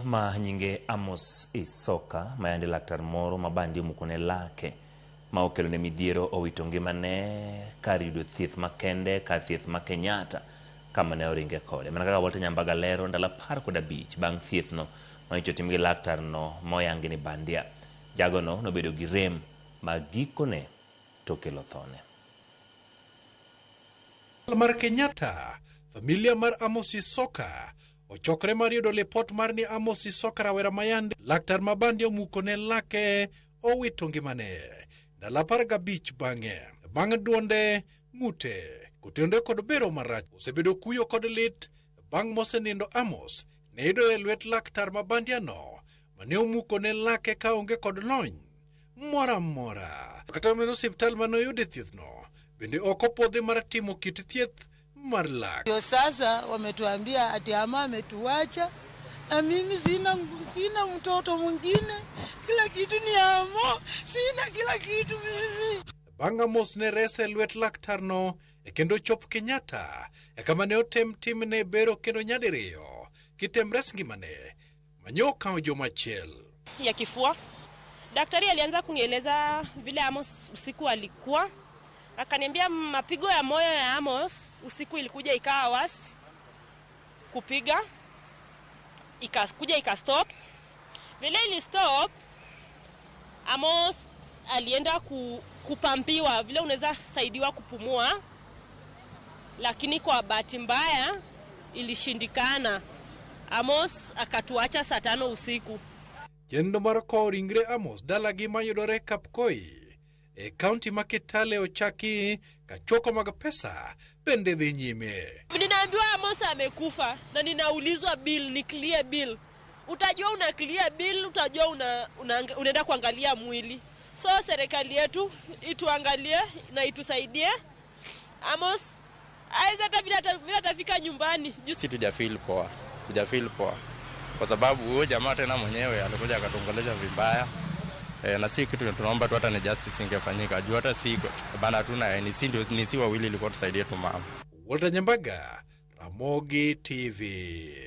ma nyinge Amos Isoka ma yande laktar moro ma bandi omukone lake ma okelone midhiero owito ngimane kar yudo thieth makende kar thieth ma Kenyatta kama ne oringe kode. Mana kaka Walter Nyambaga lero, ndalo 15 bang' thiethno manyocha otim gi laktarno ma oyangi ni bandia, jagono nobedo gi rem ma gikone to okelo thone. Mar Kenyatta, familia mar Amos Isoka ochokre mar yudo lipot mar ni Amos Isoka rawera mayande laktar ma bandi omuko ne lake owito ngimane ndalo 15 bang'e bang' duonde ng'ute kotenore kod bero marach osebedo kuyo kod lit bang' mosenindo Amos ne yudore e lwet laktar ma bandiano mane omuko ne lake kaonge kod lony moro amora. Kata kamano osiptal mane oyude thiethno bende ok opwodhi mar timo kit thieth mar lak. Ndio sasa wametuambia ati ama ametuacha na mimi sina mtoto mwingine, kila kitu ni Amo, sina kila kitu mimi. Bang' Amos ne rese e lwet laktarno e kendo chop Kenyatta e kama ne otem timne bero kendo nyadiriyo kitem res ngimane manyo okawo juma achiel. Ya kifua. Daktari alianza kunieleza vile Amos usiku alikuwa, akaniambia mapigo ya moyo ya Amos usiku ilikuja ikawa worse kupiga, ikakuja ikastop. Vile ili stop, Amos alienda kupampiwa vile unaweza saidiwa kupumua, lakini kwa bahati mbaya ilishindikana. Amos akatuacha saa 5 usiku. Chenro mar kowo ringre Amos dalagi mayudore Kapkoi e kaunti ma Kitale ochaki ka choko mag pesa bende dhi nyime. Ninaambiwa Amos amekufa na ninaulizwa bill, ni clear bill. Utajua una clear bill, utajua unaenda kuangalia mwili. So serikali yetu ituangalie na itusaidie. Amos aweze hata vile atafika nyumbani. Si tujafeel poa, tujafeel poa. Kwa sababu huyo jamaa tena mwenyewe alikuja akatuongelesha vibaya. Na si kitu tunaomba tu hata ni justice ingefanyika. Juu hata si bana tuna ni si ndio ni si wawili ilikuwa tusaidie tu mama. Walter Nyambaga, Ramogi TV.